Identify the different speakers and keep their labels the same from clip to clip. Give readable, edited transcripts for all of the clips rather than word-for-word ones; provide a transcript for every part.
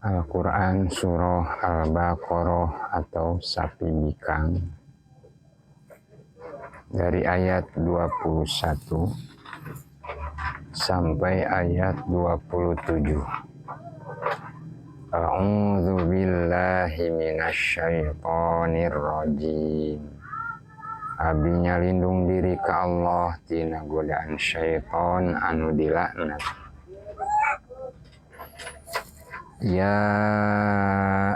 Speaker 1: Al-Quran Surah Al-Baqarah atau Sapi Bikang dari ayat 21 sampai ayat 27. A'udzu billahi minasyaitonir rajim. Abdi nyalindung diri ka Allah tina godaan syaiton anu dilaknat. Ya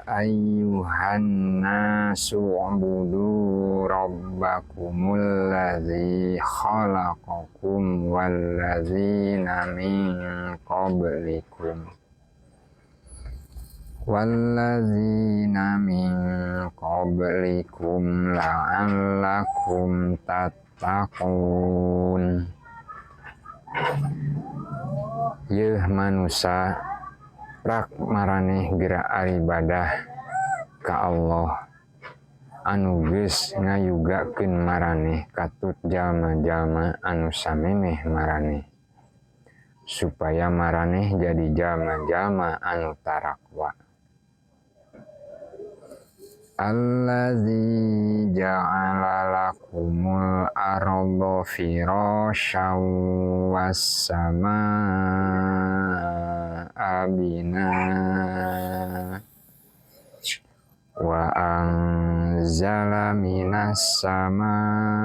Speaker 1: ayyuhan nasu ubudu rabbakumul ladzi khalaqakum walladzina min qablikum walladzina min qablikum la'allakum tattaqun. Yeuh manusa prak maraneh geura aribadah ka Allah anu geus ngayugakeun maraneh katut jalma-jalma anu samemeh maraneh supaya maraneh jadi jalma-jalma anu tarakwa. Allazi ja'ala lakumul arda firasyan was samaa binaa wa anzala minas samaa'i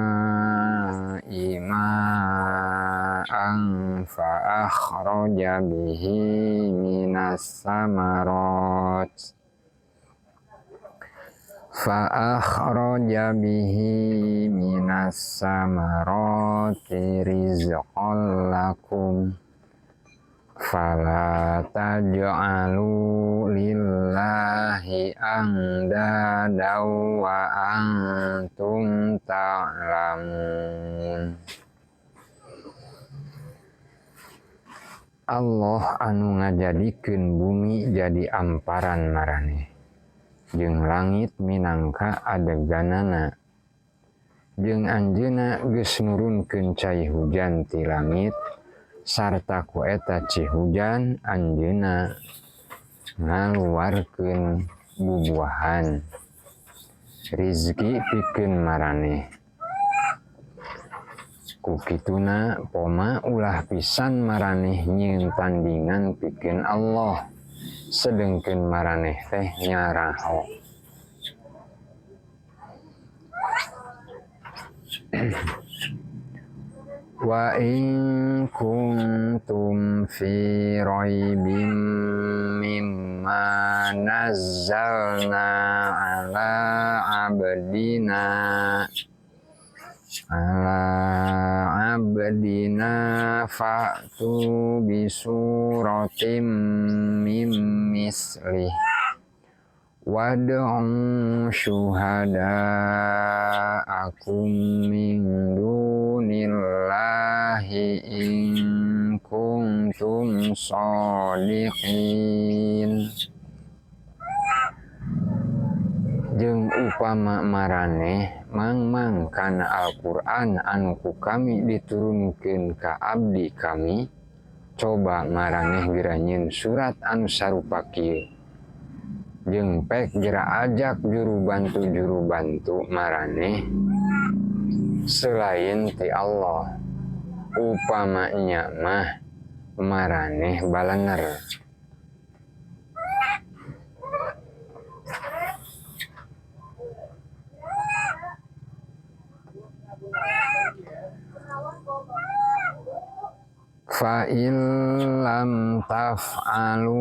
Speaker 1: ma'an fa akhraja bihi minas samarat fa akhraja bihi minas samarati rizqan lakum fala taj'alu lillahi andada wa antum ta'lamun. Allah anu ngajadikeun bumi jadi amparan maraneh jeung langit minangka adeganana jeung anjeunna geus nurunkeun cai hujan ti langit sarta ku eta ci hujan anjeunna ngaluarkeun bubuahan rizki pikeun maraneh. Ku kituna poma ulah pisan maraneh nyieun tandingan pikeun Allah sedengkeun maraneh teh nyaraho. Wa in kuntum fi raibim mimma nazzalna ala abdina fa'tu bisuratim mim mislih wad'u syuhada'akum min dunillahi in kuntum shadiqin. Jeung upama maraneh mangmang kana Al-Qur'an anu ku kami diturunkeun ka abdi kami, coba maraneh geura nyieun surat anu sarupa kieu jeung pek geura ajak juru bantu maraneh selain ti Allah, upamanya mah maraneh balener. Fa illam taf'alu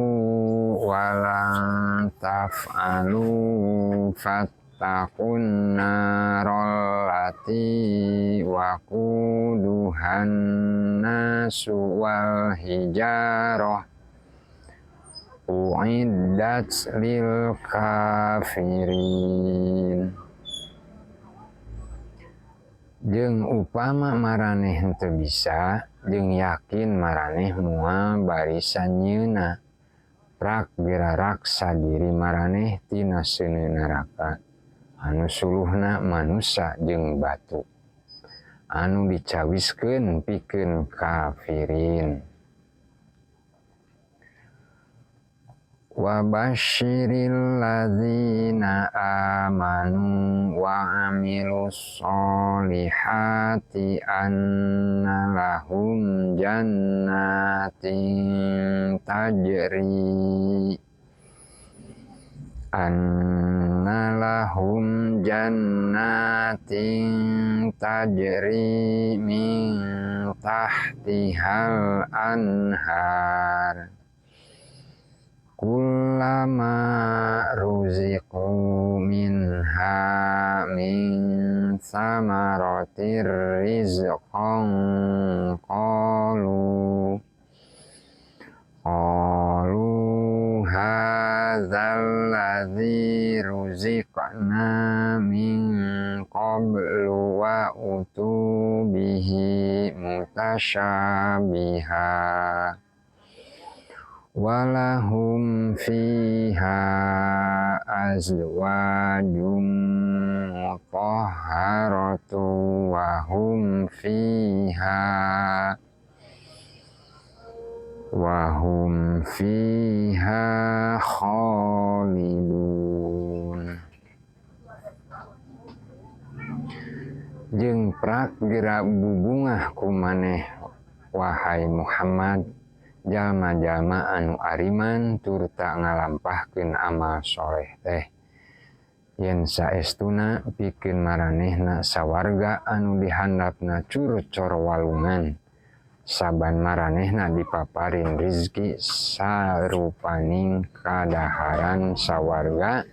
Speaker 1: wa lam taf'alu fattaqun naral lati waquduhan nasu wal hijarah uiddat lil kafirin. Jeung upama maraneh henteu bisa jeung yakin maraneh moal barisan nyeuna prak geura raksa diri maraneh tina seuneu neraka anu suluhna manusa jeung batu anu dicawiskeun pikeun kafirin. Wa basyiril ladzina amanu wa amilus solihati anna lahum jannatin tajri anna lahum jannatin tajri min tahtihal anhar kullama ruziqu minha min samaratir rizqan qalu qalu hadzal ladzi ruziqna min qablu wa utu bihi mutasyabiha walahum fiha azwajum mutahharatu wa hum fiha khalidun. Jeung prak geura bubungah ku maneh, wahai Muhammad, jalma-jalma anu ariman turta ngalampahkeun amal soleh teh, yen saestuna pikeun maranehna sawarga anu dihandapna curcor walungan. Saban maranehna dipaparin rizki sarupaning kadaharan sawarga.